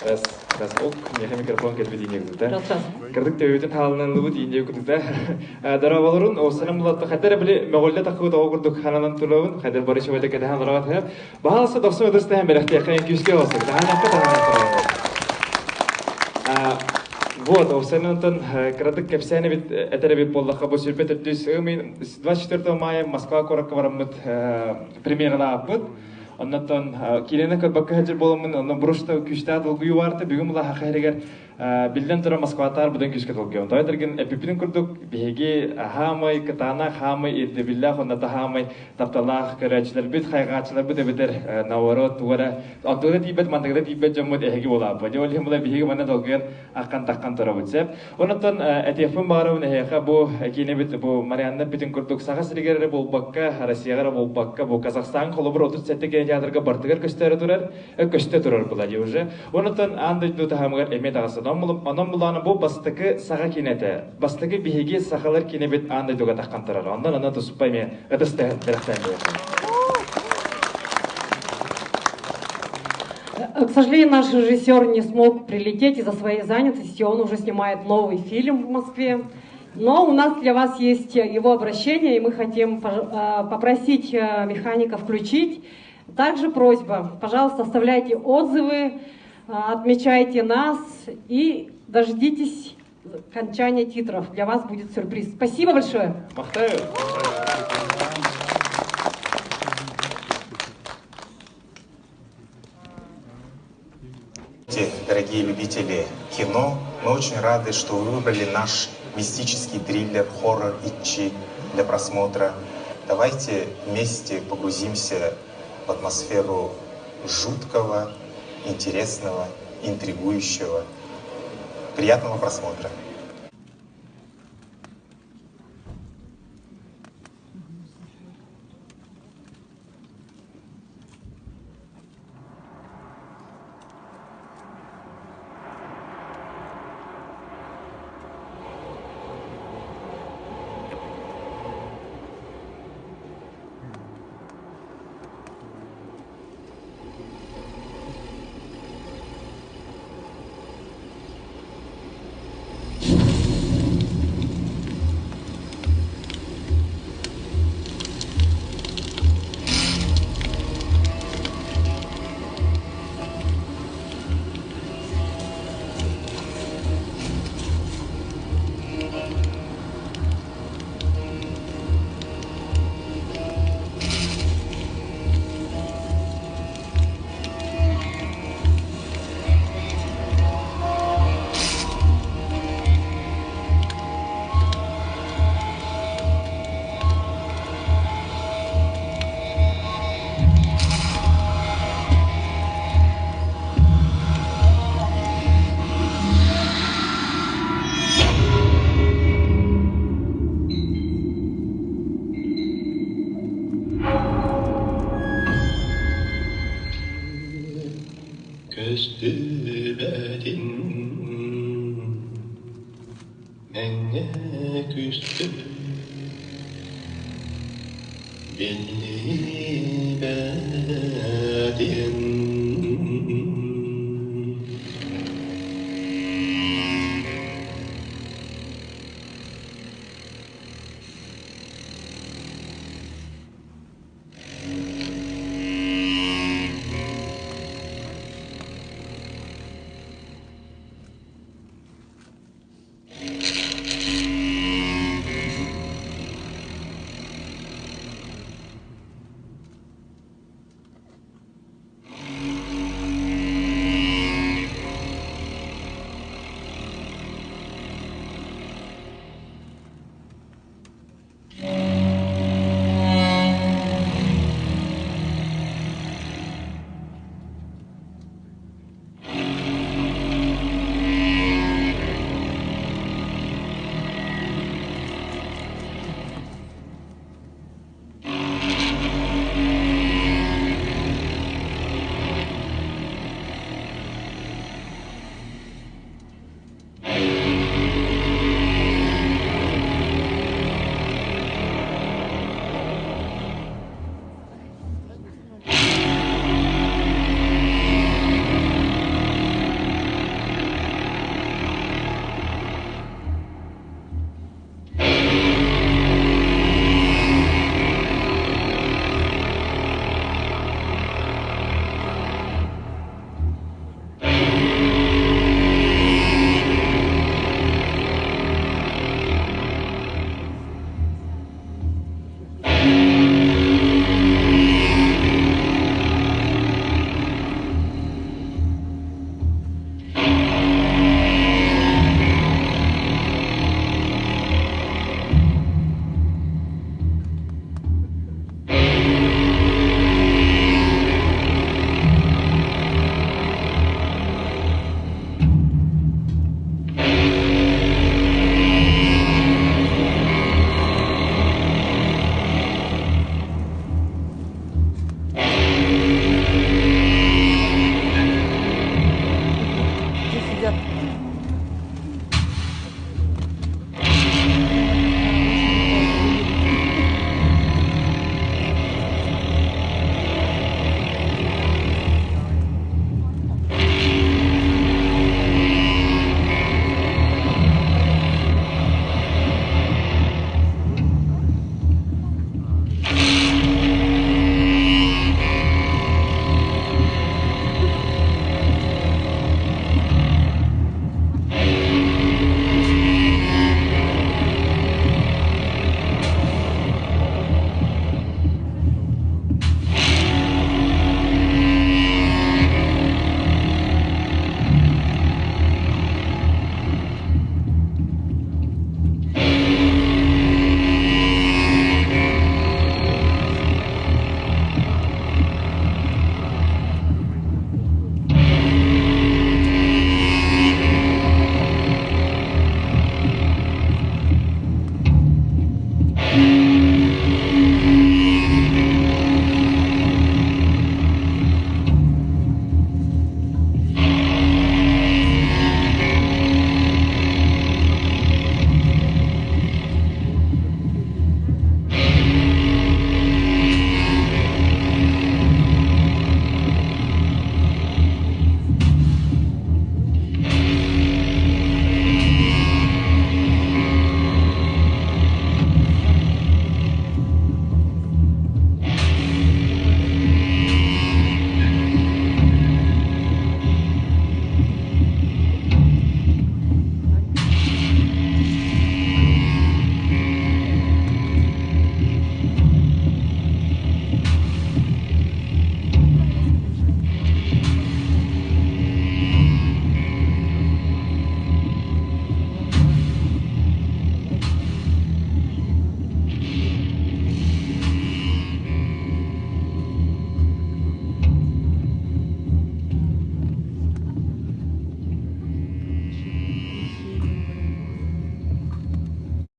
Раз, раз, ок, миэхэ микрофон кэлбит иинэ кутута. Кырдык төбөбүтүн хаалынан иинэ кутута. Дорооболорун, оссанан булатта хатар били мөҕүллэ таххыбыт оҕо курдук хананан турабын, хатар бары чөбөтө кэтэһэн олорабат. Баһаалыста дохсун ытыстаһан бэлэхтиэххэ күүскэ олорсук. Таһаанахха таһаанахха. Вот, онтон кыратык кэпсээн эбит этэр эбит буоллахха, бу сүрбэ төрдүс 24 мая Москва куоракка бараммыт премьералааппыт. Оннотон киинэни көрбөккө сылдьар буоламмын, онно бурушта күүстээх долгуйуу баарта. Бүгүн була саха сиригэр биллэн турар Москватаар будан күүскэ долгуйабын. Тоҕо этэргин эппиппитин курдук, биһиги хаамай кытаанах, хаамай ирдэбиллээх уонна таһаамай тапталаах көрөөччүлэрбит, хайҕааччыларбыт эбэтэр наоборот туга эрэ онтуга да тиийбэт, мантыга да тиийбэт дьоммут эһиги буолааппыт. Дьэ ол иһин була биһиги манна долгуйан аххан-таххан турабыт сөп. Онон этиэхпин баҕарабын эһиэхэ бу киинэбит бу Марианна эппитин курдук Саха сиригэр эрэ буолбакка, Россияҕа эрэ буолбакка, бу Казахстан холобур 37 кинотеатрга бартыгар көстөөрү турар, көстө турар була дии уже. Онон аан дойду таһымыгар эмиэ таҕыста. Онон булаана бу бастакы саха киинэтэ, бастакы биһиги сахалар киинэбит аан дойдуга таххан турар. Онон аны туспа эмиэ ытыс бэлэхтээн К сожалению, наш режиссер не смог прилететь из-за своей занятости. Он уже снимает новый фильм в Москве. Но у нас для вас есть его обращение, и мы хотим попросить механика включить. Также просьба, пожалуйста, оставляйте отзывы, отмечайте нас и дождитесь окончания титров. Для вас будет сюрприз. Спасибо большое. Махтаю. Дорогие любители кино, мы очень рады, что вы выбрали наш мистический триллер хоррор «Ичи» для просмотра. Давайте вместе погрузимся в атмосферу жуткого, интересного, интригующего. Приятного просмотра! Көстүбэтин мэҥҥэ күстүм Биллибэтин.